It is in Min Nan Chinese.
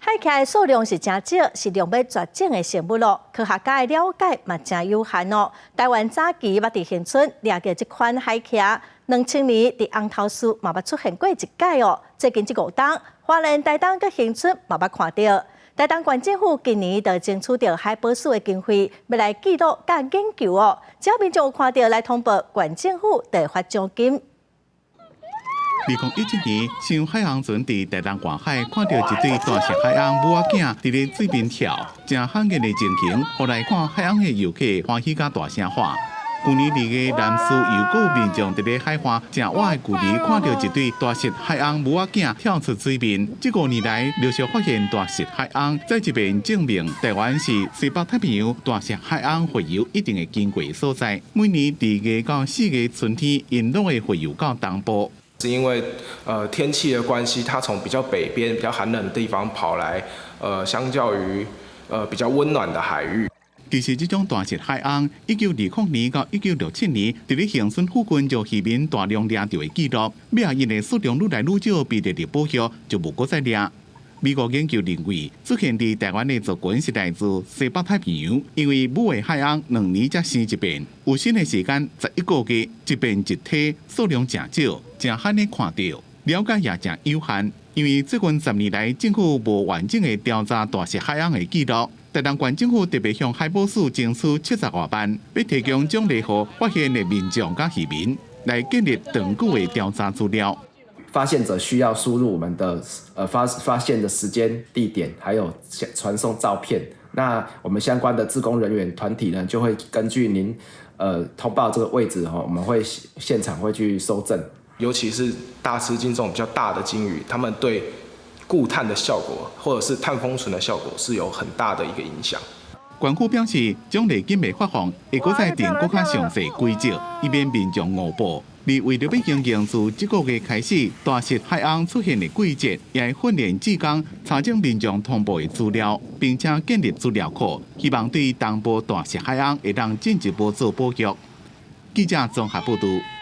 海蜈的數量是誠少，是量欲絕種的生物咯。科學家的了解嘛誠有限哦。台灣早期捌佇恆春掠著這款海蜈，2000年佇紅頭嶼嘛捌出現過一擺哦。最近這五冬，花蓮、台東佮恆春嘛捌看著。台東縣政府今年就爭取著海保署的經費，欲來記錄佮研究哦。只要民眾有看著來通報，縣政府就會發獎金。2017年，上海翁船佇台東外海看著一對大翼海鶯母仔囝佇咧水面跳，誠罕見的情形，予來看海鶯的遊客歡喜甲大聲喊。舊年2月，南勢又閣有民眾佇咧海岸誠倚的距離看著一對大翼海鶯母仔囝跳出水面。這5年來陸續發現大翼海鶯，再一遍證明台灣是西北太平洋大翼海鶯洄游一定會經過的所在。每年2月到4月春天，𪜶攏會洄游到東部。是因為天氣的關係，它從比較北邊比較寒冷的地方跑來，相較於比較溫暖的海域。其實這種大翼海鶯，1920年到1967年，佇咧恆春附近就漁民大量掠著的記錄，尾仔𪜶的數量愈來愈少，被列入保育就無閣再掠。美國研究認為，出現佇台灣的族群是來自西北太平洋，因為母的海鶯2年才生一遍，有生的時間11個月，一變一體，數量誠少，誠罕咧看著，了解也誠有限。因為最近10年來，政府無完整的調查大翼海鶯的記錄。台東縣政府特別向海保署爭取70外萬，欲提供獎勵予發現的民眾佮漁民，來建立長久的調查資料。發現者需要輸入我們的發現的時間、地點，還有傳送照片。那我們相關的志工人員團體呢，就會根據您通報這個位置哈，我們會現場會去蒐證。尤其是大翅鯨這種比較大的鯨魚，它們對固碳的效果，或者是碳封存的效果，是有很大的一個影響。縣府表示，獎勵金袂發放，會閣再訂閣較詳細規則，以免民眾誤報。而為著欲因應自這個月開始，大翼海鶯出現的季節，也會訓練志工查證民眾通報的資料，並且建立資料庫，希望對東部大翼海鶯會當進一步做保育。記者綜合報導。